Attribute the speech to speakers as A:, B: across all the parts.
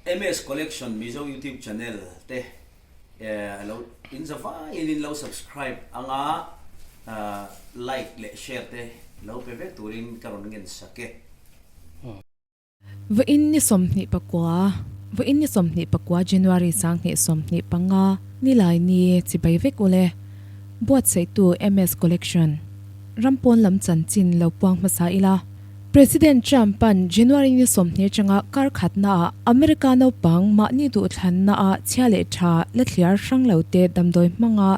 A: MS Collection Mizo YouTube channel te lo in za vaiin in lo subscribe anga like leh share te lo pe vek turin ka rawn ngen sak e.
B: Vawiin ni 29, Vawiin ni 24 January 2025 nilai ni chibai vek ule. Buatsaihtu MS Collection. Rampawn lam chanchin lo puang hmasa ila. President Trump-a'n January ni 20 atanga kar khatnaah America naupang mahni duhthlannaah chhia leh tha la thliar hrang lo te damdawi hmanga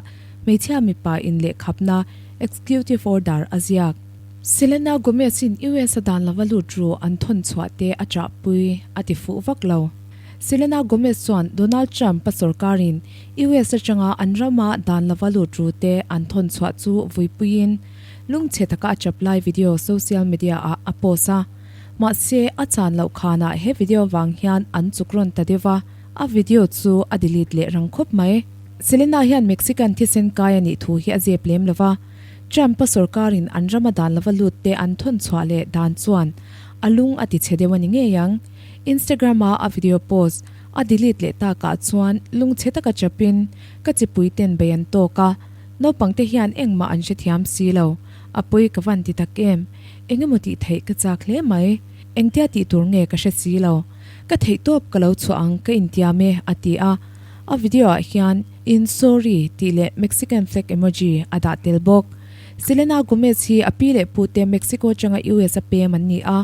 B: hmeichhia mipa inlehkhapna Executive Order a ziak. Selena Gomez-in US a dan lova lut ru an thawn chhuah te a chahpui a ti fuh vak lo. Selena Gomez chuan Donald Trump-a sorkarin US atanga an rama dan lova lut ru te an thawn chhuah chu vuipuiin lungchhe taka a chap lai video social media-ah a post a. Mahse, a chan loh khanah he video vang hian an chuk rawn ta deuh a, a video chu a delete leh rang khawp mai. Selena hian Mexican thisen kai a nih thu hi a zep lem lo va. Trump-a sorkarin an rama dan lova lut te an thawn chhuah leh dan chuan a lung a ti chhe deuh a ni ngei ang. Instagram-a a video post a delete leh takah chuan lungchhe taka chapin ka chipui ten bei an tawk a, naupangte hian engmah an hrethiam si lo. A pawi ka van ti tak em? Engemaw tih theih ka chak hle mai. Engtia tih tur nge ka hre si lo. Ka theihtawp ka lo chhuah ang ka intiam e, a ti a. A video-ah hian In sorry tih leh Mexican flag emoji a dah tel bawk. Selena Gomez hi a pi leh pute Mexico atanga US a pem an ni a,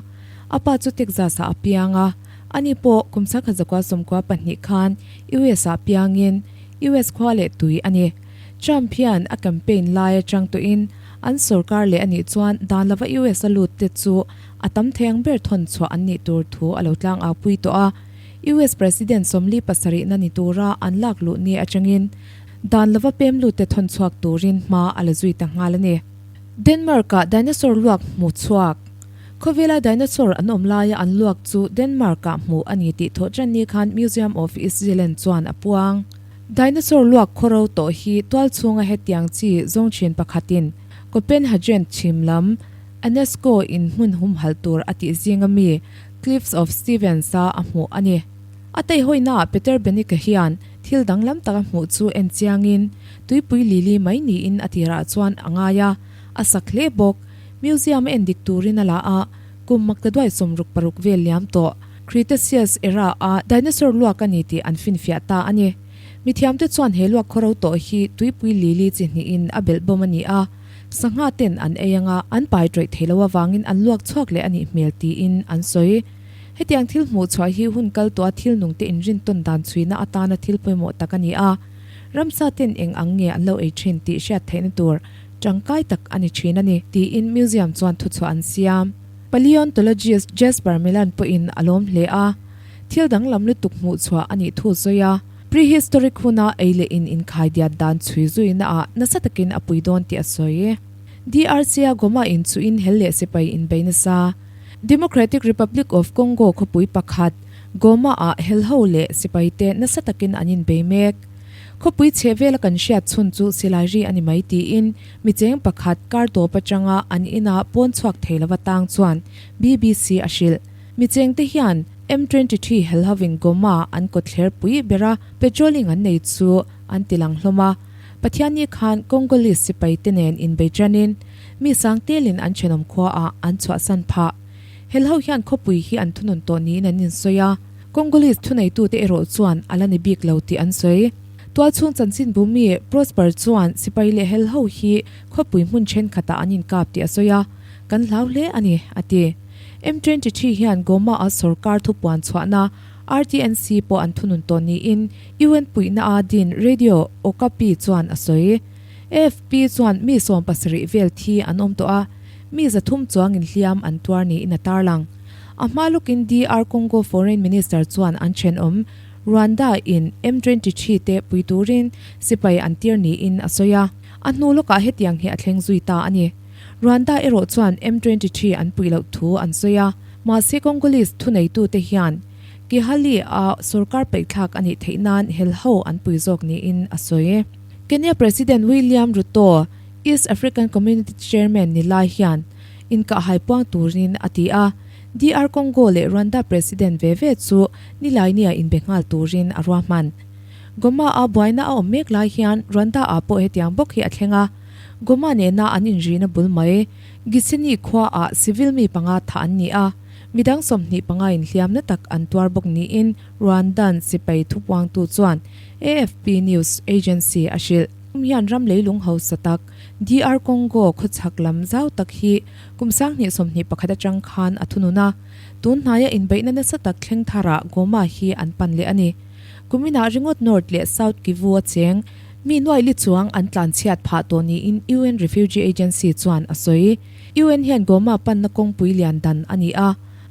B: a pa chu Texas ah a piang a, ani pawh kum 1992 khan US ah piangin US khua leh tui a ni. Trump hian a campaign lai atang tawhin an sorkar leh a nih chuan dan lova US a lut te chu a tam thei ang ber thawn chhuah an nih tur thu a lo tlangaupui tawh a. US President 47 na ni tura an lak luh ni atangin dan lova pem lut te thawn chhuak turin hma a la zui ta nghal a ni. Denmark-ah dinosaur luak hmu chhuak. Khawvela dinosaur an awm laia an luak chu Denmark-ah hmuh a ni tih thawh tan ni khan Museum of East Zealand chuan a puang. Dinosaur luak khawro tawh hi tual chhunga hetiang chi zawng thin pakhatin Copenhagen chhim lam UNESCO in hmun humhalh tur a tih zinga mi Cliffs of Stevens-a a hmuh a ni. A teihawiinaah Peter Bennicke hian thil danglam tak a hmuh chu en chiangin tuipui lili mai niin a tirah chuan a ngai a, a sak hle bawk. Museum a endik turin a la a, kum maktaduai 66 vel liam tawh Cretaceous era-a dinosaur luak a ni tih an finfiah ta a ni. Mithiamte chuan he luak khawro tawh hi tuipui lili chi hnihin a belh bawm a ni a. Sangha ten an ei anga an pai tawih thei lo avangin an luak chhuak leh a nih hmel tiin an sawi. Hetiang thil hmuh chhuah hi hun kal tawha thil nungte inrintawn dan chhuina atana thil pawimawh tak a ni a, ramsa ten eng ang nge an lo ei thin tih hriat theihna tur tangkai tak a ni thin a ni, tiin museum chuan thuchhuah an siam. Paleontologist Jasper Milan pawhin a lawm hle a, thil danglam lutuk hmuh chhuah a nih thu sawi a. Prehistoric huna ei leh in inkhai diat dan chhui zuina ah nasa takin a pui dawn tih a sawi. DRC-a Goma in chu in hel leh sipai inbei nasa. Democratic Republic of Congo khawpui pakhat, Goma ah hel ho leh sipai te nasa takin an inbei mek. Khawpui chheh vela kan hriat chhun chu silai ri a ni mai tiin mi cheng pakhat kar tawp atanga an ina pawn chhuak thei lova tang chuan BBC a hrilh. Mi chengte hian M 23 hel hovin Goma an kawtthler pui ber a, patrolling an nei chu an ti lang hlawm a. Pathianni khan Congolese sipai te nen inbei tanin mi sang telin an thenawm khuaah an chhuahsan phah. Hel ho hian khawpui hi an thunun tawh niin an insawi a, Congolese thuneitute erawh chuan a la ni bik lo tih an sawi. Tualchhung chanchinbu mi Prosper chuan sipai leh hel ho hi khawpui hmun thenkhatah an inkap tih a sawi a, kan hlau hle a ni, a ti. M 23 hian Goma-a sorkar thupuan chhuahna RTNC pawh an thunun tawh niin UN puihna-a din Radio Okapi chuan a sawi. AFP chuan mi 70 vel thi an awm tawh a, mi 300 chuangin hliam an tuar niin a tarlang. A hma lawkin DR Congo Foreign Minister chuan an thenawm Rwanda-in M 23 te pui turin sipai an tir niin a sawi a, a hnu lawkah hetiang hi a thleng zui ta a ni. Rwanda erawh chuan M 23 an puih loh thu an sawi a, mahse Congolese thuneitute hian Kihali-a sorkar peihthlak a nih theih nan hel ho an pui zawk niin a sawi. Kenya President William Ruto, East African Community Chairman ni lai hian inkahhai puang turin a ti a. DR Congo leh Rwanda President ve ve chu Nilaini-ah inbe nghal turin a ruahman. Goma-a buaina a awm mek lai hian Rwanda-ah pawh hetiang bawk hi a thleng a, Goma nena an inrihna bul mai Gisenyi khuaah civil mi panga thah an ni a, midang 25 in hliamna tak an tuar bawk niin Rwandan sipai thupuangtu chuan AFP news agency a hrilh. Kum hian ram leilung hausa tak DR Congo khawchhak lam zau tak hi kum 2021 atang khan a thunun a, tun hnaia inbeihna nasa tak thleng tharah Goma hi an pan leh a ni. Kuminah ringawt North leh South Kivu a cheng mi nuai li chuang an tlanchhiat phah tawh niin UN Refugee Agency chuan a sawi. UN hian Goma panna kawngpui lian dan a ni a,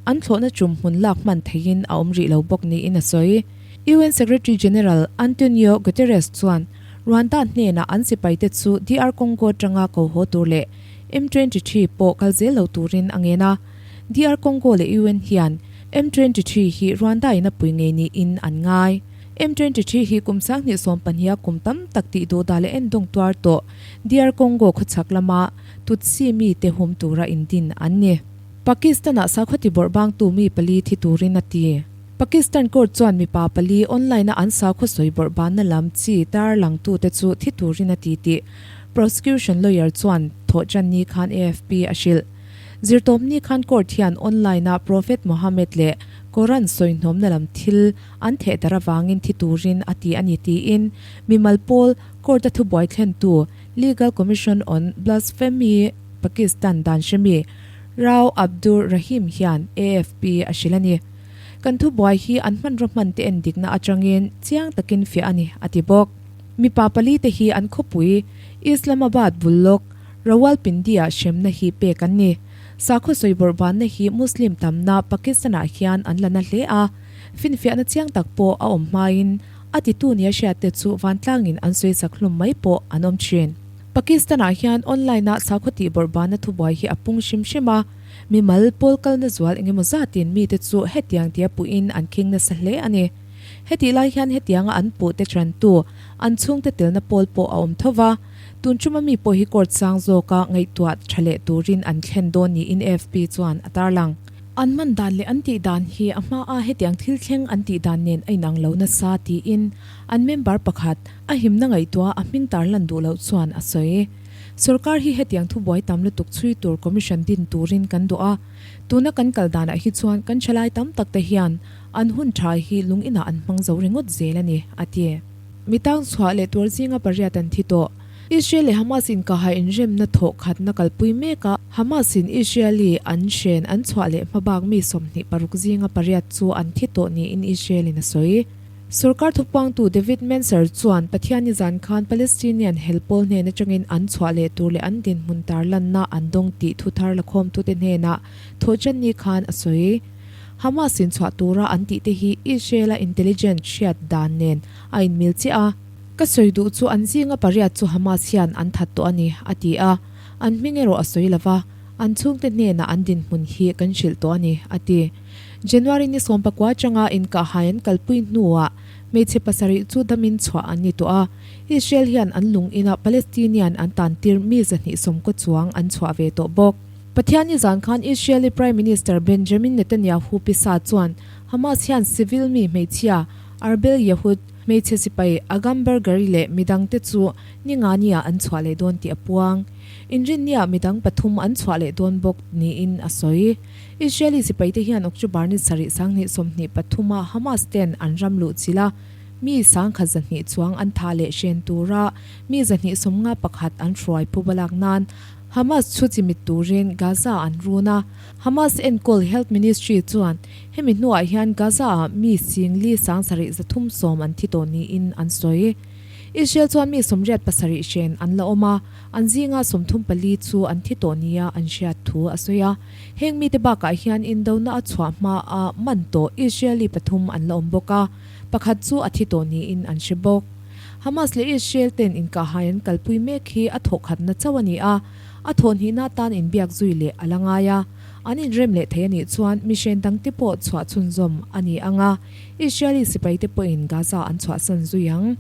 B: an thlawhna tum hmun lak hman theihin a awm rih lo bawk niin a sawi. UN Secretary General Antonio Guterres chuan Rwanda hnenah an sipaite chu DR Congo atanga ko haw tur leh M 23 pawh kal zel lo turin a ngen a. DR Congo leh UN hian M 23 hi Rwanda in a pui ngei niin an ngai. M 23 hi kum 2012 a kum tam tak tih duhdah leh endawng tuar tawh DR Congo khawchhak lama Tutsi mite hum tura indin an ni. Pakistan-ah sakhaw tibawrh bangtu mi pali thi turin a ti. Pakistan court chuan mipa pali online-a an sakhaw sawi bawrh banna lam chi tarlangtute chu thi turin a ti tih prosecution lawyer chuan thawhtanni khan AFP a hrilh. Zirtawpni khan court hian online-a Prophet Muhammad leh Koran sawihnawmna lam thil an thehdarh avangin thi turin a ti a ni tiin mimal pawl court-a thubuai thlentu Legal Commission on Blasphemy Pakistan dan hremi Rao Abdur Rahim hian AFP a hrilh a ni. Kan thubuai hi an hmanraw hman te en dikna atangin chiang takin fiah a ni, a ti bawk. Mipa pali te hi an khawpui Islamabad bul lawk Rawalpindi-ah hremna hi pek an ni. Sakhaw sawi bawrhbanna hi Muslim tamna Pakistan-ah hian an la na hle a, finfiahna chiang tak pawh a awm hmain a titu nia hriatte chu vantlangin an sawi sak hlum mai pawh an awm thin. Pakistan-ah hian online-a sakhaw tih bawrhbanna thubuai hi a pung hrim hrim a, mimal pawl kalna zual engemaw zatin mite chu hetiang tia puhin an khing nasa hle a ni. Hetih lai hian hetianga an puhte chantu an chhungte telna pawl pawh a awm tho va, tun tuma mi pawh hi court sang zawka ngaihtuah tha leh turin an thlen dawn niin AFP chuan a tarlang. An man dan leh an tih dan hi a hmaa hetiang thil thleng an tih dan nen a inang lo nasa tiin an member pakhat a himna ngaihtuah a hming tarlan duh loh chuan a sawi. Sorkar hi hetiang thubuai tam lutuk chhui tur commission din turin kan duh a, tuna kan kal danah hi chuan kan thalai tam tak te hian an hun tha hi lung inah an hmang zo ringawt zel a ni, a ti. Mi tang chhuah leh tur zinga pariat an thi tawh. Israel leh Hamas inkahah inremna thawh khatna kalpui mek a, Hamas in Israeli an hren an chhuah leh hmabak mi 26 zinga pariat chu an thi tawh niin Israel in a sawi. Sorkar thupuangtu David Mencer chuan Pathianni zan khan Palestinian hel pawl hnen atangin an chhuah leh tur leh an dinhmun tarlanna an dawng tih thu thar lakhawmtute hnenah thawhchanni khan a sawi. Hamas in chhuah tura an tihte hi Israel-a intelligence hriat dan nen a inmil chiah a. Ka sawi duh chu an zinga pariat chu Hamas hian an that tawh a ni, a ti a. An hming erawh a sawi lo va, an chhungte hnenah an dinhmun hi kan hrilh tawh a ni, a ti. January ni 19 atanga inkahhai an kalpui hnuah hmeichhe pasarih chu damin chhuah an ni tawh a, Israel hian an lung inah Palestinian an tantir mi 220 chuang an chhuah ve tawh bawk. Pathianni zan khan Israeli Prime Minister Benjamin Netanyahu pisa chuan Hamas hian civil mi hmeichhia Arbel Yehud, hmeichhe sipai Agam Bergari leh midangte chu ningania an chhuah leh dawn tih a puang. Inrinniah midang pathum an chhuah leh dawn bawk niin a sawi. Israeli sipaite hian October ni sarih 2023 a Hamas ten an ram luh chilh a, mi 1,200 chuang an thah leh hren tura mi 251 an hruai phuba lak nan Hamas chu chimit turin Gaza an run a. Hamas enkawl Health Ministry chuan hemi hnuah hian Gaza-ah mi singli 7370 an thi tawh niin an sawi. Israel chuan mi 87 hren an la awm a, an zinga 34 chu an thi tawh nia an hriat thu a sawi a. Heng mite bakah hian indona a chhuah hmaa man tawh Israeli pathum an la awm bawk a, pakhat chu a thi tawh niin an hre bawk. Hamas leh Israel ten inkahhai an kalpui mek hi a thawhkhatna chauh a ni a, a thawhhnihna atan inbiak zui leh a la ngai a. An inrem leh thei a nih chuan mihren dangte pawh chhuah chhunzawm a ni ang a, Israeli sipaite pawhin Gaza an chhuahsan zui ang.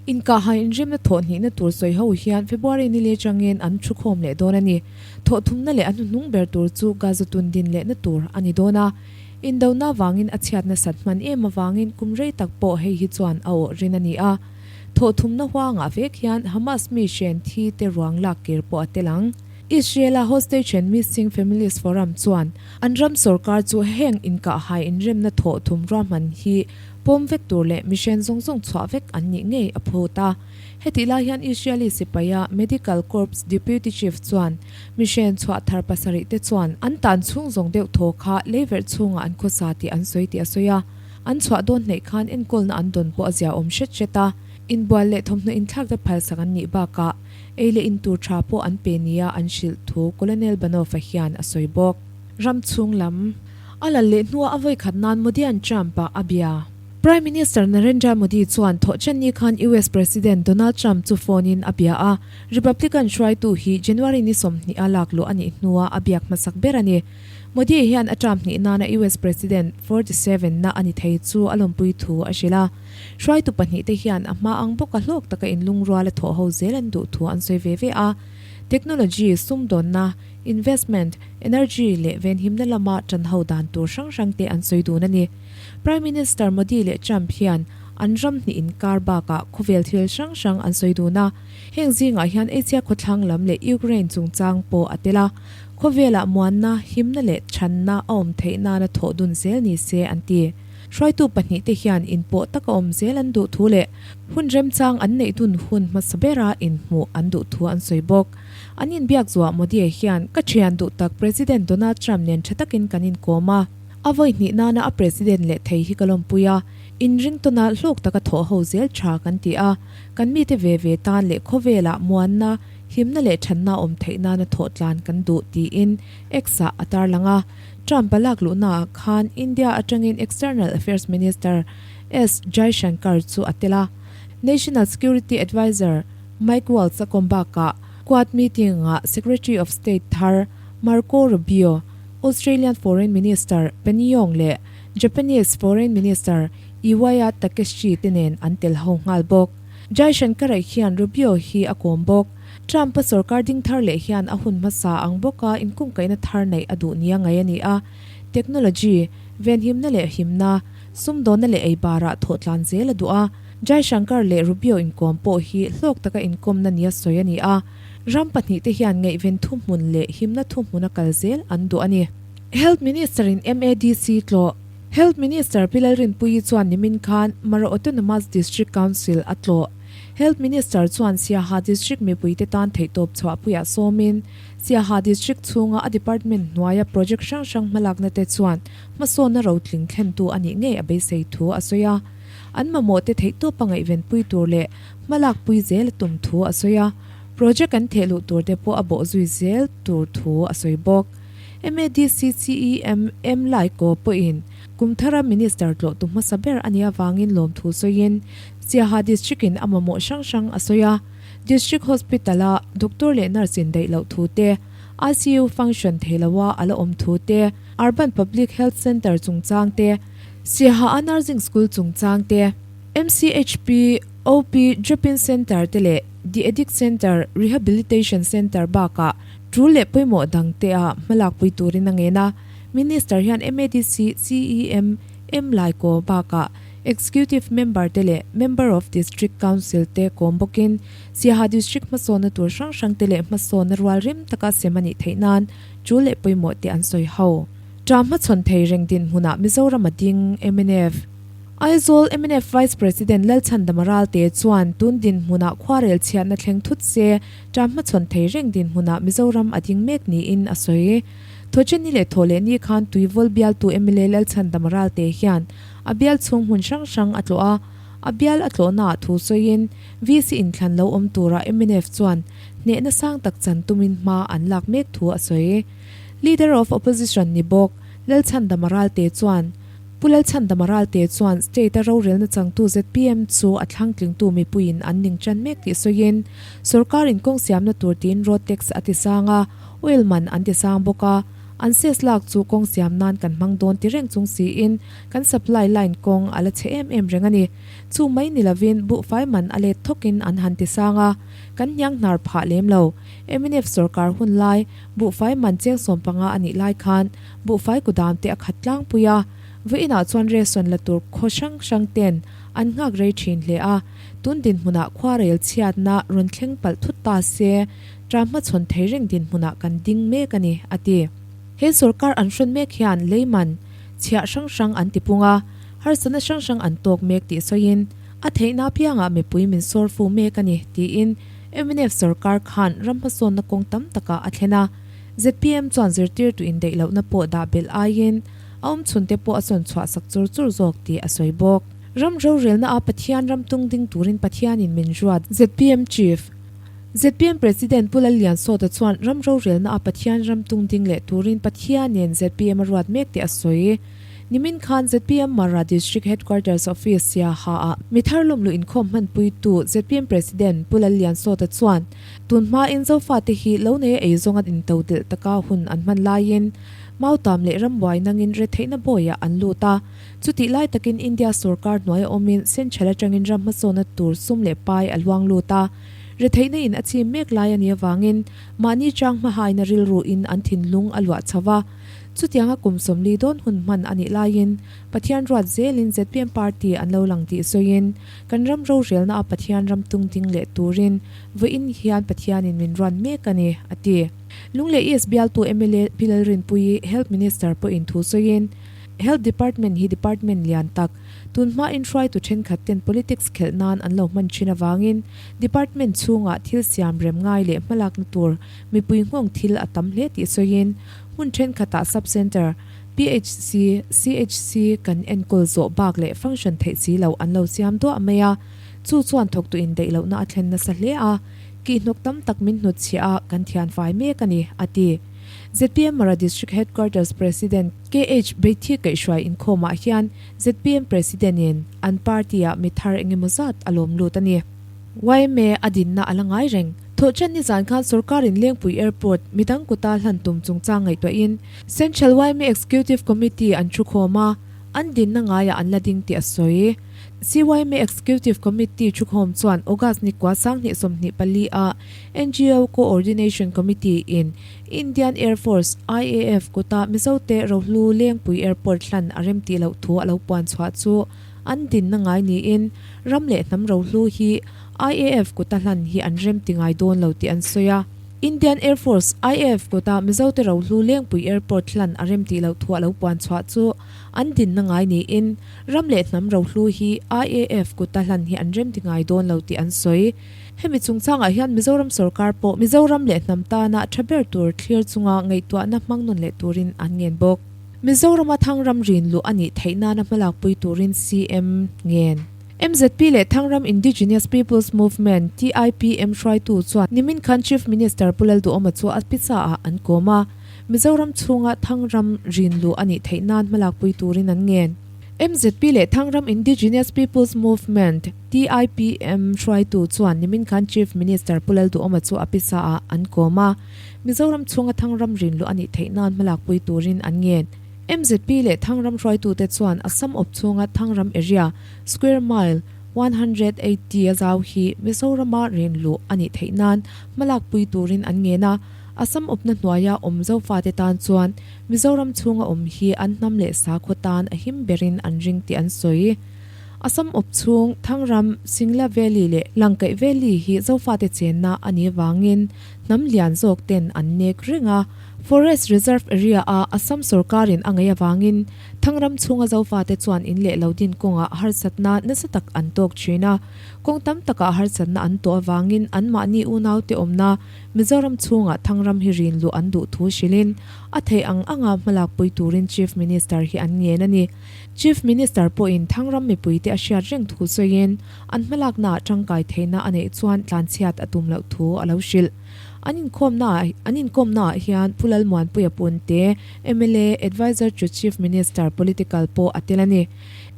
B: Inkahhai inremna thawh hnihna tur sawi ho hian February ni leh atangin an thu khawm leh dawn a ni. Thawh thumna leh a hnuhnung ber tur chu Gaza tun din lehna tur a ni dawn a. Indona vangin a chhiat nasat hman em avangin kum rei tak pawh hei hi chuan a awh rin a ni a. Thawh thumna huangah vek hian Hamas mi hren thi te ruang lak kir pawh a tel ang. Israel-a Hostage and Missing Families Forum chuan an ram sorkar chu heng inkahhai inremna thawh thum ruahman hi pawm vek tur leh mihren zawng zawng chhuah vek an nih ngei a phut a. Hetih lai hian Israeli sipaia Medical Corps Deputy Chief chuan mihren chhuah thar pasarih te chuan an tan chhung zawng deuh thaw kha leiverh chhungah an khawsa tih an sawi tih a sawi a. An chhuah dawn hnaih khan enkawlna an dawn pawh a ziaawm hret hret a, inbual leh thawmhnaw inthlak te phalsak an nih bakah ei leh in tur tha pawh an pe nia an hrilh thu Colonel Banov-a hian a sawi bawk. Ram chhung lam a lal leh hnuah a vawikhat nan Modi-a'n Trump-a a bia. Prime Minister Narendra Modi chuan thawhchanni khan US President Donald Trump chu phone-in a bia a, Republican hruaitu hi January ni 20 a lak luh a nih hnuah a biak hmasak ber a ni. Modi hian a term hnih nana US President 47 na a ni thei chu a lawmpui thu a hrilh a. Hruaitu pahnihte hian a hma ang bawka hlawk taka inlungrual a thawh ho zel an duh thu an sawi ve ve a. Technology, sumdawnna, investment, energy leh venhimna lama tan ho dan tur hrang hrangte an sawi dun a ni. Prime Minister Modi leh Trump hian an ram hnih inkar bakah khawvel thil hrang hrang an sawi dun a. Heng zingah hian Asia khawthlang lam leh Ukraine chungchang pawh a tel a. Khawvelah muanna, himna leh chhanna a awm theih nana thawh dun zel ni se an ti. Hruaitu pahnihte hian inpawh taka awm zel an duh thu leh hun remchang an neih dun hun hmasa bera inhmuh an duh thu an sawi bawk. An inbiak zuah Modi hian ka thian duh tak President Donald Trump nen tha takin kan inkawm a, a vawi hnih nana a President leh thei hi ka lawmpui a, inringtawna hlawk taka thawh ho zel tha kan ti a, kan mite ve ve tan leh khawvelah muanna, Himna leh thanna awm theih nana thawh tlan kan duh tiin X-ah a tarlang a. Trump-a lak luhnaah khan India atangin External Affairs Minister S Jaishankar chu a tel a. National Security Adviser Mike Waltz a kawm bakah Quad meeting-ah Secretary of State thar Marco Rubio, Australian Foreign Minister Penny Wong leh Japanese Foreign Minister Iwaya Takeshi te nen an tel ho nghal bawk. Jaishankar-a hian Rubio hi a kawm bawk. Trump-a sorkar ding thar leh hian a hun hmasa ang bawka inkungkaihna thar neih a duh nia ngaih a ni a. Technology, venhimna leh himna, sumdawnna leh eibarah thawhtlan zel a duh a. Jaishankar leh Rubio inkawm pawh hi hlawk taka inkawmna nia sawi a ni a. Ram pahnihte hian ngaihven thuhmun leh himna thuhmuna kal zel an duh a ni. Health Minister-in MADC tlawh. Health Minister Pi Lalrinpuii chuan nimin khan Mara Autonomous District Council a tlawh. Health Minister chuan Siaha District mipuite tan theihtawp chhuahpuiah sawmin, Siaha District chhunga a department hnuaia project hrang hrang hmalakna te chuan hmasawnna rotling thlentu a nih ngei a beisei thu a sawi a. An mamawhte theihtawpa ngaihvenpui tur leh hmalakpui zel a tum thu a sawi a. Project an thehluh turte pawh a bawhzui zel tur thu a sawi bawk. MADC CEM M Laiko pawhin kum thara Minister tlawhtu hmasa ber a nih avangin lawmthu sawiin Siaha District in a mamawh hrang hrang a sawi a. District Hospital a Doctor leh Nurse in daih loh thu te, ICU function thei loa a la awm thu te, Urban Public Health Centre chungchang te, Siaha a Nursing School chungchang te, MCHP, OP, Drop-in Centre te leh The Addict Centre, Rehabilitation Centre bakah Tul leh pawimawh dangte ah hmalakpui turin a ngen a, Minister hian MADC, CEM, M Laikaw bakah Executive Member te leh Member of District Council te kawm bawkin Siaha District hmasawnna tur hrang hrang te leh hmasawnna rual rem taka sem a nih theih nan tul leh pawimawh te an sawi ho. Ṭah hmachhawn thei reng dinhmunah Mizoram a ding, mnf. Aizawl mnf Vice President Lalchhandama Ralte chuan tun dinhmunah khuarel chhiatna thleng thut se Ṭah hmachhawn thei reng dinhmunah Mizoram a ding mek niin a sawi. Thawcheni leh Thawhlehni khan Tuivawl bialtu mla Lalchhandama Ralte hian a bial chhung hmun hrang hrang a tlawh a, a bial a tlawhnaah thu sawiin VC inthlan lo awm turah mnf chuan hnehna sang tak chan tumin hma an lak mek thu a sawi. Leader of Opposition ni bawk Lalchhandama Ralte chuan, Pu Lalchhandama Ralte chuan State-a rorelna changtu zpm chu a thlangtlingtu mipuiin an ning tan mek tih sawiin, sorkarin kawng siamna tur tiin road tax a ti sang a, oil man an ti sang bawk a. An cess lak chu kawng siam nan kan hmang dawn ti reng chung siin kan supply line kawng a la chhe em em reng a ni. Chu mai ni lovin buhfai man a let thawkin an han ti sang a, kan hniang hnar phah lem lo. Mnf sorkar hun lai buhfai man cheng 15 a nih lai khan buhfai kudam te a khat tlangpui a, vawiinah chuan ration la tur khaw hrang hrang ten an nghak rei thin hle a, tun dinhmunah khuarel chhiatna rawn thleng palh thut ta se ṭam hmachhawn thei reng dinhmunah kan ding mek a ni, a ti. He sorkar an hrawn mek hian leiman chhiah hrang hrang an tipung a, harsatna hrang hrang an tawk mek tih sawiin, a theihna apiangah mipui min sawr fu mek a ni, tiin mnf sorkar khan ram hmasawnna kawng tam takah a thlen a. Zpm chuan zirtirtu indaih lohna pawh dah belh aiin a awmchhunte pawh a sawn chhuah sak chur chur zawk tih a sawi bawk. Ram rorelna a Pathian ram tung ding turin Pathianin min ruat. Zpm Chief. Zpm President Pu Lalliansawta chuan ram rorelna a Pathian ram tung ding leh turin Pathianin zpm a ruat mek tih a sawi. Nimin khan zpm Mara District Headquarters Office Siaha ah mi thar lawmluh inkhawm hmanpuitu zpm President Pu Lalliansawta chuan tun hmain Zofate hi lo nei a eizawng an intodelh taka hun an hman laiin Mautam leh rambuai nangin retheihna bawiah an lut a. Chutih lai takin India sorkar hnuaia awmin Central atangin ram hmasawnna tur sum leh pai a luang lut a. Retheihna in a chim mek lai a nih avangin mahni chang hmahaina rilruin an thinlung a luah chho va. Chutianga kum 40 dawn hun hman a nih laiin Pathian ruat zelin zpm party an lo lang tih sawiin kan ram rorelna a Pathian ram tung ding leh turin vawiin hian Pathianin min ruat mek a ni, a ti. Lunglei East bialtu mla Pi Lalrinpuii Health Minister pawhin thu sawiin Health Department hi department lian tak, tun hmain hruaitu thenkhat ten politics khelh nan an lo hman thin avangin department chhungah thil siam rem ngai leh hmalakna tur mipui nghawng thil a tam hle tih sawiin hmun thenkhatah sub-centre, PHC, CHC kan enkawl zawh bak leh function theih si lo an lo siam duah mai a, chu chuan thawktu indaih lohna a thlen nasa hle a, kihhnawk tam tak min hnutchhiah a kan thianfai mek a ni, a ti. Zpm Mara District Headquarters President KH Beithi kaihhruai inkhawmah hian zpm President-in an party-ah mi thar engemaw zat a lawm lut a ni. Yma a dinna a la ngai reng. Thawhṭan nizan khan sorkarin Lengpui Airport midang kuta hlan tum chungchang ngaihtuahin Central yma Executive Committee an thukhawm a, an dinna ngaiah an la ding tih a sawi. CYMA Executive Committee thukhawm chuan August ni kua 2024 ah ngo Co-ordination Committee in Indian Air Force, IAF, kuta Mizote Rohlu Lengpui Airport hlan a rem tih loh thu a lo puan chhuah chu an dinna ngai niin ram leh hnam rohlu hi IAF kuta hlan hi an rem ti ngai dawn lo tih an sawi a. Indian Air Force, IAF, kuta Mizote Rohlu Lengpui Airport hlan a rem tih loh thu a lo puan chhuah chu an dinna ngai niin ram leh hnam rohlu hi IAF kuta hlan hi an rem ti ngai dawn lo tih an sawi. Hemi chungchangah hian Mizoram sorkar pawh Mizoram leh hnam tana tha ber tur thlir chunga ngaihtuahna hmang nawn leh turin an ngen bawk. Mizorama Thangram rin luh a nih theih nana hmalakpui turin CM ngen. MZP leh Thangram Indigenous Peoples Movement, TIPM, hruaitu chuan nimin khan Chief Minister Pu Lalduhawma chu a pizza ah an kawm a, Mizoram chhunga Thangram rin luh a nih theih nan hmalakpui turin an ngen. MZP leh Thangram Indigenous Peoples Movement, TIPM, hruaitu chuan nimin khan Chief Minister Pu Lalduhawma chu a pisa ah an kawm a, Mizoram chhunga Thangram rin luh a nih theih nan hmalakpui turin an ngen. MZP leh Thangram hruaitute chuan Assam awp chhunga Thangram area, square mile, 180 a zau hi Mizorama rin luh a nih theih nan hmalakpui turin an ngen a, Assam awpna hnuaia awm Zofate tan chuan Mizoram chhunga awm hi an hnam leh sakhaw tan a him berin an ring tih an sawi. Assam awp chhung, Thangram, Singla Valley leh Langkaih Valley hi Zofate chenna a nih avangin hnam lian zawk ten an nek reng a. Forest Reserve Area a Assam sorkarin a ngaih avangin Thangram chhunga Zofate chuan in leh lo din kawngah harsatna nasa tak an tawk thin a. Kawng tam takah harsatna an tawh avangin anmahni unaute awmna Mizoram chhungah Thangram hi rin luh an duh thu hrilhin a theih ang anga hmalakpui turin Chief Minister hi an ngen a ni. Chief Minister pawhin Thangram mipuite a hriat reng thu sawiin an hmalaknaah tangkai theihna a neih chuan tlanchhiat a tum loh thu a lo hrilh. An inkawmnaah an inkawmnaah hian Pu Lalmuanpuia Punte, mla, Adviser to Chief Minister, Political, pawh a tel a ni.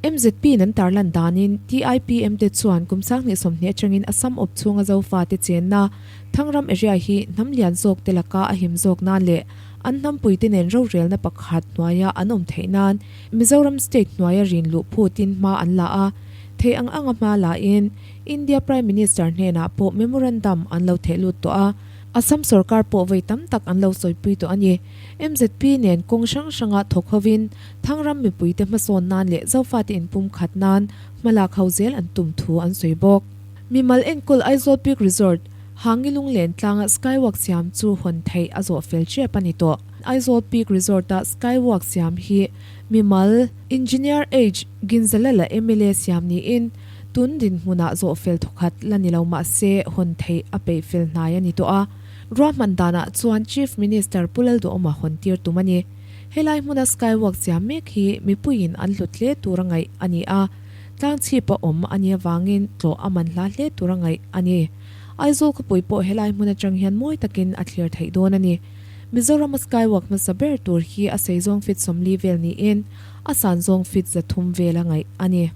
B: MZP in an tarlan danin TIPM te chuan kum 2020 atangin Assam awp chhunga Zofate chenna Thangram area hi hnam lian zawk te laka a him zawk nan leh. An hnampuite nen rorelna pakhat hnuaia an awm theih nan Mizoram state hnuaia rin luh phutin hma an la a, theih ang anga hma lain India Prime Minister hnenah pawh memorandum an lo theh lut tawh a, Assam sorkar pawh vawi tam tak an lo sawipui tawh a ni. MZP nen kawng hrang hranga thawk hovin Thangram mipuite hmasawn nan leh Zofate inpumkhat nan hmalak ho zel an tum thu an sawi bawk. Mimal enkawl Aizawl Peak Resort, Hangi Lunglen tlanga Skywalk siam chu hawn theih a zawh fel tep a ni tawh. Aizawl Peak Resort-a Skywalk siam hi mimal Engineer H. Ginzalala mla siam niin tun dinhmunah zawh fel thawkhat la ni lo mah se hawn theih a peih fel hnai a ni tawh a. Ruahman danah chuan Chief Minister Pu Lalduhawma hawn tir tum a ni. Helai hmuna Skywalk siam mek hi mipuiin an hlut hle tura ngaih a ni a. Tlangchhip a awm a nih avangin tlawh a man hla hle tura ngaih a ni. Aizawl khawpui pawh helai hmun atang hian mawi takin a thlir theih dawn a ni. Mizorama skywalk hmasa ber tur hi a sei zawng feet 40 vel niin a san zawng feet 300 vel a ngaih a ni.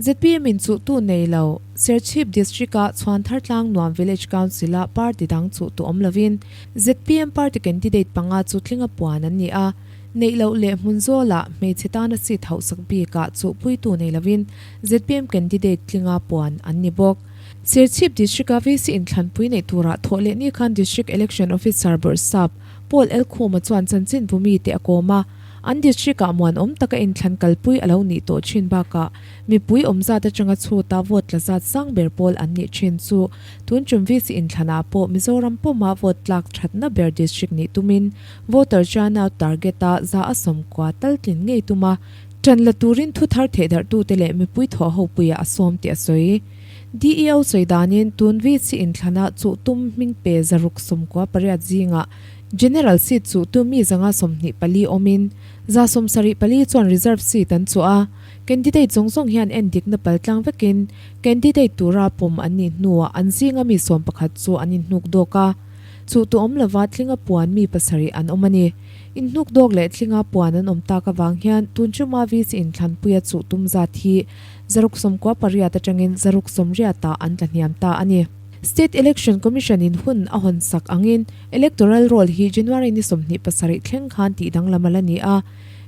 B: Zpm in chuhtu nei lo, Serchhip District-a Chhuanthar Tlangnuam Village Council-a party dang chuhtu awm lovin zpm party candidate panga chu tlinga puan an ni a. Neih loh leh hmun zawlah hmeichhe tana seat hauhsak bikah chuhpuitu nei lovin zpm candidate tlinga puan an ni bawk. Serchhip District-a VC inthlanpui neih turah thawh leh ni khan District Election Officer Bawrhsap Paul Elkhuma chuan chanchin bumi te a kawm a, an district-ah muanawm taka inthlan kalpui a lo nih tawh thin bakah mipui awm zat atanga chhuta vote tla zat sang ber pawl an nih thin chu tun tum VC inthlanah pawh Mizoram puma vote tlak thatna ber district nih tumin Voter turnout target-a 190 tal tlin ngei tum a, ṭan la turin thu thar thehdarhtute leh mipui thawh hopuiah a sawm tih a sawi. DEO sawi danin tun VC inthlana chuh tum hming pe 698 zingah General seat chuh tu mi 124 awmin 74 chuan reserve seat an chuh a, candidate zawng zawng hian endikna paltlang vekin candidate tura pawm an nih hnuah an zinga mi 11 chu an inhnuk dawk a. Chuh tu awm lova tlinga puan mi pasarih an awm a ni. Inhnuk dawk leh tlinga puan an awm tak avang hian tun chuma VC inthlanpuia chuh tum zat hi 68 atangin 80 ah an tla hniam ta a ni. State Election Commission in hun a hawn sak angin Electoral Roll hi January ni 27 thleng khan tih danglam a la ni a.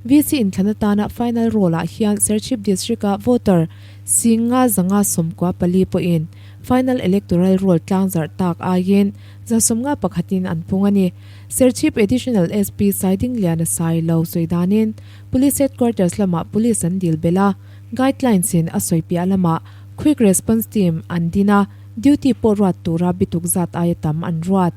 B: VC inthlan atana Final Roll ah hian Serchhip District-a voter 594 pawhin Final Electoral Roll tlangzarh tak aiin 51 in an pung a ni. Serchhip Additional SP Saidingliana Sailo sawi danin Police Headquarters lamah Police an dil belh a, guidelines in a sawi piah lamah Quick Response Team an din a, duty pawh ruat tura bituk zat aia tam an ruat.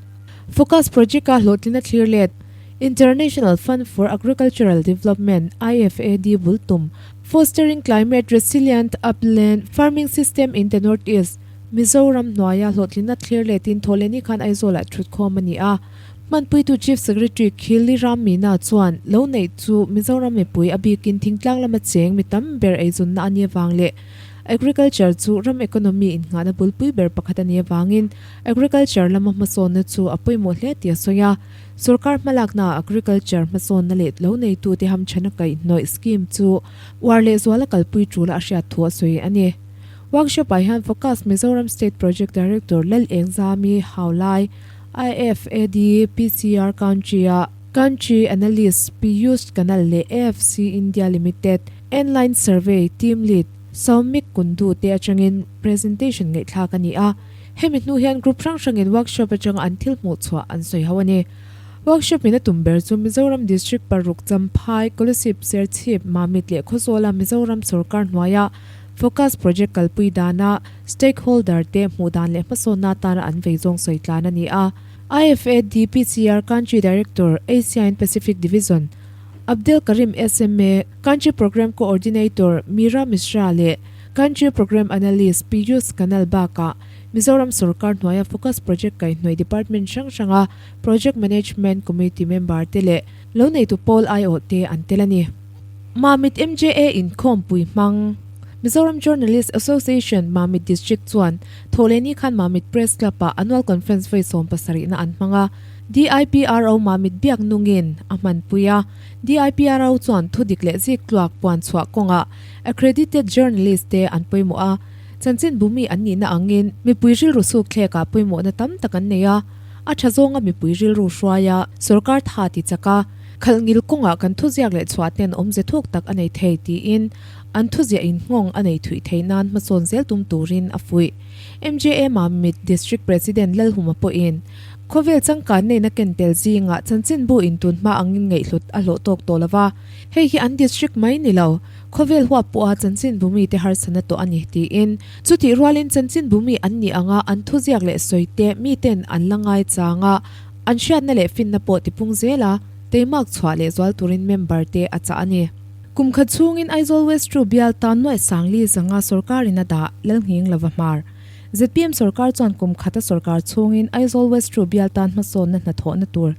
B: Focus Project-a hlawhtlina thlir let International Fund for Agricultural Development, IFAD, bul tum Fostering Climate Resilient Upland Farming System in the North East, Mizoram hnuaia hlawhtlina thlir letin Thawhlehni khan Aizawlah thutkhawm a ni a. Hmanpuitu Chief Secretary Khilli Ram Meena chuan lo neih chu Mizoram mipui a bikin thingtlang lama cheng mi tam ber eizunna a nih avang leh Agriculture chu ram economy innghahna bulpui ber pakhat a nih avangin Agriculture lama hmasawnna chu a pawimawh hle tih a sawi a. Sorkar hmalaknaah Agriculture hmasawnna leh lo neitute hamchhana kaihhnawih scheme chu uar leh zuala kalpui tul a hriat thu a sawi a ni. Workshop-ah hian Focus Mizoram State Project Director Lal Engzami Haulai, IFAD PCR Country-a Country Analyst Piyush Kanal leh AFC India Limited Enline Survey Team Lead Saumik Kundu te atangin presentation ngaihthlak a ni a. Hemi hnu hian group hrang hrangin workshop atanga an thil hmuh chhuah an sawi ho a ni. Workshop in a tum ber chu Mizoram District paruk Champhai, Kolasib, Serchhip, Mamit leh Khawzawla Mizoram sawrkar hnuaia Focus Project kalpui dana stakeholder te hmuh dan leh hmasawnna atana an vei zawng sawi tlan a ni a. IFAD PCR Country Director, Asia and Pacific Division, Abdel Karim SMA, Country Programme Coordinator, Meera Mishra leh Country Programme Analyst, Piyush Kanal bakah Mizoram sawrkar hnuaia Focus Project kaihhnawih Department hrang hranga Project Management Committee member te leh lo neitu pawl aiawh te an tel a ni. Mamit MJA inkhawmpui hmang Mizoram Journalist Association Mamit District chuan Thawhlehni khan Mamit Press Club-ah Annual Conference vawi 70 na an hmang a, DIPRO Mamit biak nungin a hmanpui a. DIPRO chuan thudik leh zik tluak puan chhuah kawngah Accredited Journalist te an pawimawh a, chanchin bumi an nihna angin mipui rilru suk thlekah pawimawhna tam tak an nei a. A tha zawnga mipui rilru hruai a, sorkar tha ti chak a, khalh ngil kawngah kan thuziak leh chhuah ten awmze thuk tak a nei thei tiin an thuziah in nghawng a nei thuih theih nan hmasawn zel tum turin a fuih. MJA Mamit District President Lalhuma pawhin khawvel changkan neihna ken tel zingah chanchinbu in tun hma angin ngaihhlut a hlawh tawk tawh lova, hei hi an district mai ni lo, khawvel huap pawha chanchinbu mite harsana tawh a ni tiin Chutih rualin chanchinbu mi an nih anga an thuziak leh sawite miten an la ngai chang a, an hriatna leh finna pawh tipung zel a, teimak chhuah leh zual turin member te a chah a ni. Kum khat chhungin Aizawl West Ru bial tan nuaih Sangli zanga sorkarin a dah Lalnghing lova hmar. Zpm sorkar chuan kum khata sorkar chhungin Aizawl West Ru bial tan hmasawnna hnathawhna tur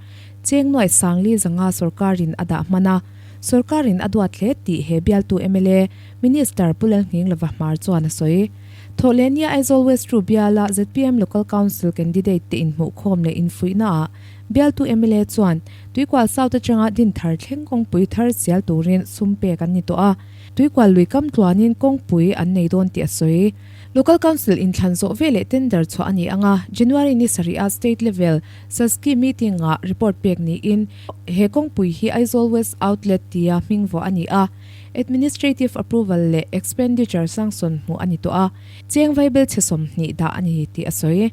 B: cheng nuaih Sangli zanga sorkarin a dah hman a, sorkarin a duat hle tih he bialtu mla Minister Pu Lalnghing Lova Hmar chuan a sawi. Thawhlehnia Aizawl West Ru biala zpm Local Council candidate te inhmuhkhawm leh infuihnaah bialtu mla chuan Tuikual South atanga Dinthar thleng kawngpui thar sial turin sum pek an ni tawh a, Tuikual lui kam tluanin kawngpui an nei dawn tih a sawi. Local Council inthlan zawh veleh tender chhuah a ni ang a, January ni sarih-a State Level SASCI meeting-ah report pek niin he kawngpui hi Aizawl West Outlet tia hming vuah a ni a. Administrative approval leh expenditure sanction hmuh a ni tawh a, cheng vaibel chhe 20 dah a ni tih a sawi.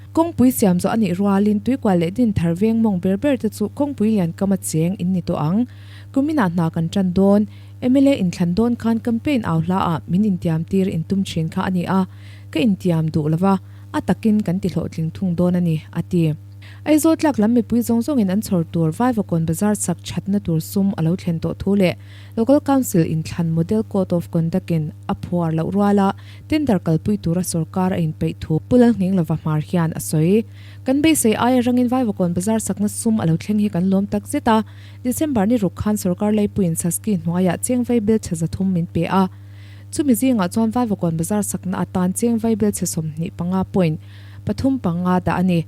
B: Kawngpui siam zawh a nih rualin Tuikual leh Dinthar veng mawng ber ber te chu kawngpui lian kama cheng in ni tawh ang. Kuminah hna kan tan dawn, mla inthlan dawn khan campaign au hla ah min intiam tir in tum thin kha a ni a, ka intiam duh lova, a takin kan ti hlawhtling thung dawn a ni, a ti. Aizawl tlak lam mipui zawng zawngin an chhawr tur Vaivakawn bazar sak thatna tur sum a lo thlen tawh thu leh Local Council inthlan Model Code of Conduct in a phuar loh ruala tender kalpui tura sorkar a inpeih thu Pu Lalnghing Lova Hmar hian a sawi. Kan beisei aia rangin Vaivakawn bazar sakna sum a lo thleng hi kan lawm tak zet a, December ni ruk khan sorkar leipuiin Saski hnuaiah cheng vaibel chhe 300 min pe a. Chumi zingah chuan Vaivakawn bazar sakna atan cheng vaibel chhe 25 point pathum panga dah a ni.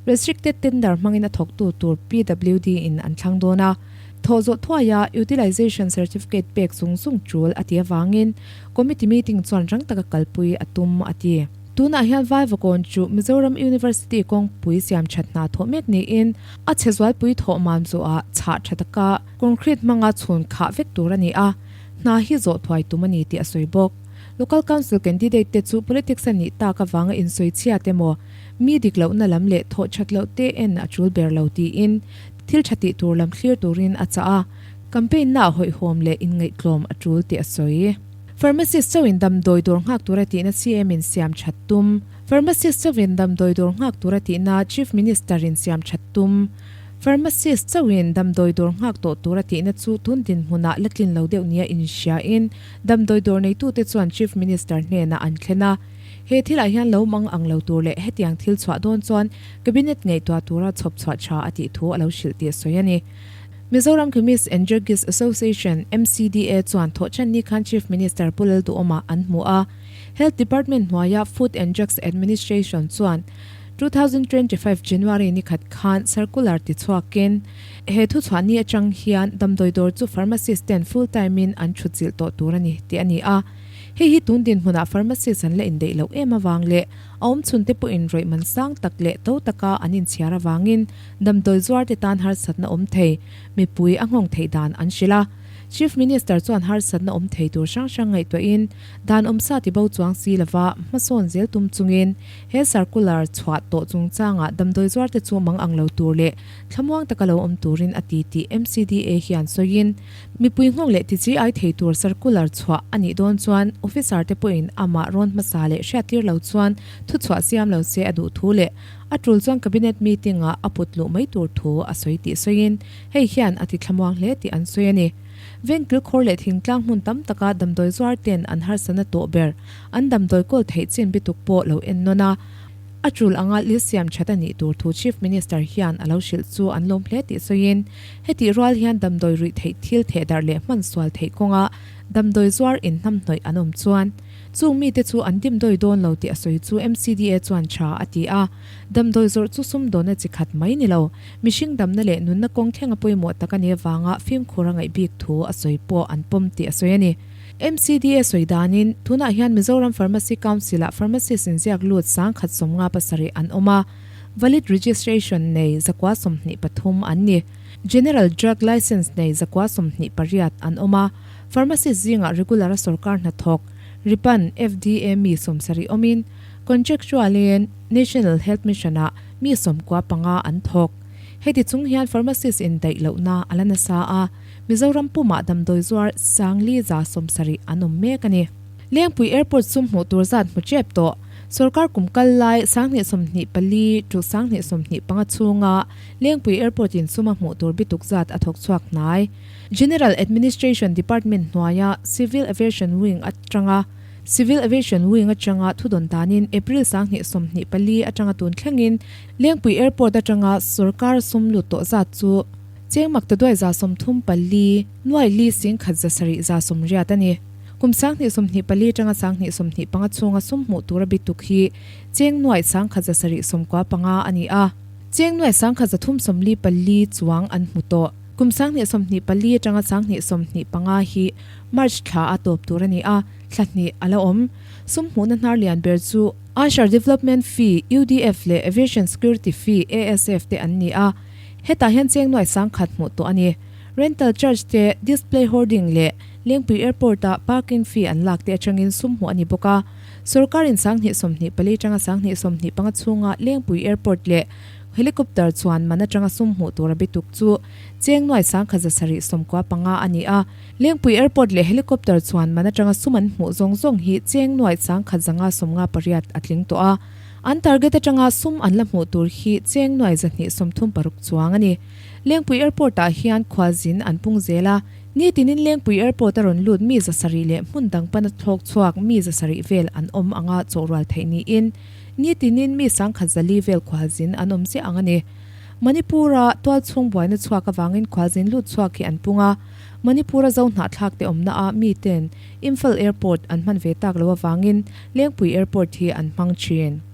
B: Restricted tender hmangin a thawktu tur PWD in an thlang dawn a. Thawh zawh thuaia Utilization Certificate pek zung zung tul a ti avangin Committee meeting chuan rang taka kalpui a tum a ti. Tunah hian Vaivakawn chu Mizoram University kawngpui siam that hna thawh mek niin a chhe zualpui thawh mam zawhah chhah tha taka concrete hmanga chhun khah vek tur a ni a, hna hi zawh thuai tum a ni tih a sawi bawk. Local Council candidate te chu politics a nih tak avanga insawi chhiat emaw mi dik lohna lam leh thawh that loh te en a tul ber lo tiin Thil tha tih tur lam thlir turin a chah a, campaign naah hawihhawm leh inngaihtlawm a tul tih a sawi. Pharmacist chauhin damdawi dawr nghak tura tihna CM in siam that tum. Pharmacist chauhin damdawi dawr nghak tura tihna Chief Minister in siam that tum. Pharmacist chauhin damdawi dawr nghak tawh tura tihna chu tun dinhmunah la tlin lo deuh nia inhriain damdawi dawr neitute chuan Chief Minister hnenah an thlen a. He thilah hian lo mang ang lo tur leh hetiang thil chhuah dawn chuan Cabinet ngaihtuah tura chhawp chhuah tha a tih thu a lo hrilh tih a sawi a ni. Mizoram Chemist and Druggist Association, MCDA, chuan thawhchhan ni khan Chief Minister Pu Lalduhawma an hmu a. Health Department hnuaia Food and Drugs Administration chuan 2025 January ni khat khan circular ti chhuakin he thuchhuah ni atang hian damdawi dawr chu pharmacist ten full time in an thutchilh tawh tur a ni tih a ni a. Hei hi tun dinhmunah pharmacist an la indeih loh em avang leh a awm chhunte pawhin rawih man sang tak leh to taka an inchhiar avangin damdawi zuarte tan harsatna awm thei mipui a nghawng theih dan an hrilh a. Chief Minister chuan harsatna awm thei tur hrang hrang ngaihtuahin dan awmsa tibo chuang si lova hmasawn zel tum chungin he circular chhuah tawh chungchangah damdawi zuarte chu mang ang lo tur leh thlamuang taka lo awm turin a ti tih MCDA hian sawiin Mipui nghawng leh tichi ai thei tur circular chhuah a nih dawn chuan officer te pawhin amah rawn hmasa leh hriattir lo chuan thuchhuah siam lo se a duh thu leh a tul chuan cabinet meeting ah a put luh mai tur thu a sawi tih sawiin hei hian a ti thlamuang hle tih an sawi a ni. Vengkil khawr leh thingtlang hmun tam taka damdawi zuar ten an harsatna tawh ber an damdawi kawl theih chin bituk pawh lo en nawn a, A tul anga list siam that a nih tur thu Chief Minister hian a lo hrilh chu an lawm hle tih sawiin, hetih rual hian damdawi ruih theih thil theh darh leh hman sual theih kawnga damdawi zuar inhnamhnawih an awm chuan chung mite chu an dimdawi dawn lo tih a sawi chu MCDA chuan tha a ti a. Damdawi zawrh chu sumdawnna chi khat mai ni lo, mihring damna leh nunna kawng thlenga pawimawh tak a nih avanga fimkhur a ngaih bik thu a sawi pawh an pawm tih a sawi a ni. MCDA sawi danin, tunah hian Mizoram Pharmacy Council-ah pharmacist inziak lut 1057 an awm a. Valid registration nei 123 an ni. General Drug Licence nei 128 an awm a, Pharmacist zingah regular a sorkar hnathawk, Ripan, FDA mi 70 awmin, Contractual-in National Health Mission-ah mi 95 an thawk. Heti chung hian Pharmacist indaih lohna a la nasa a, Mizoram pumah damdawi zuar 4170 an awm mek a ni. Lengpui Airport sum hmuh tur zat hmu tep tawh. Sorkar kum kal lai 2024 to 2025 chhunga Lengpui Airport in suma hmuh tur bituk zat a thawk chhuak hnai. General Administration Department hnuaia Civil Aviation Wing atanga Civil Aviation Wing atanga thudawn danin April 2024 atanga tun thlengin Lengpui Airport atanga sorkar sum lut tawh zat chu Cheng maktaduai 34 nuai li 10 7 180 a ni. Kum 2024 atanga 2025 chhunga sum hmuh tura bituk hi cheng nuai 1795 a ni a. Cheng nuai 1344 chuang an hmu tawh. Kum 2024 atanga 2025 hi March thla a tawp tur a ni a, thla hnih a la awm. Sum hmuhna hnar lian ber chu Usher Development Fee, UDF, leh Aviation Security Fee, ASF, te an ni a. Hetah hian cheng nuai 10,000 hmuh tawh a ni. Rental charge te, display hoarding leh Lengpui Airport-a parking fee an lak te atangin sum hmuh a ni bawk a. Sorkarin 2024 atanga 2025 chhunga Lengpui Airport leh helicopter chuan man atanga sum hmuh tur a bituk chu cheng nuai 1795 a ni a. Lengpui Airport leh helicopter chuan man atanga sum an hmuh zawng zawng hi cheng nuai 1558 a tling tawh a. An target atanga sum an la hmuh tur hi cheng nuai 236 chuang a ni. Lengpui Airport-ah hian khualzin an pung zel a, nitinin Lengpui Airport a rawn lut mi 700 leh hmun dang pana thlawk chhuak mi 700 vel an awm anga chawhrual theih niin nitinin mi 1400 vel khualzin an awm chiah ang a ni. Manipur-a tualchhung buaina chhuak avangin khualzin lut chhuak hi an pung a, Manipur-a zo hnahthlak te awmna ah miten Imphal Airport an hman ve tak lo avangin Lengpui Airport hi an hmang thin.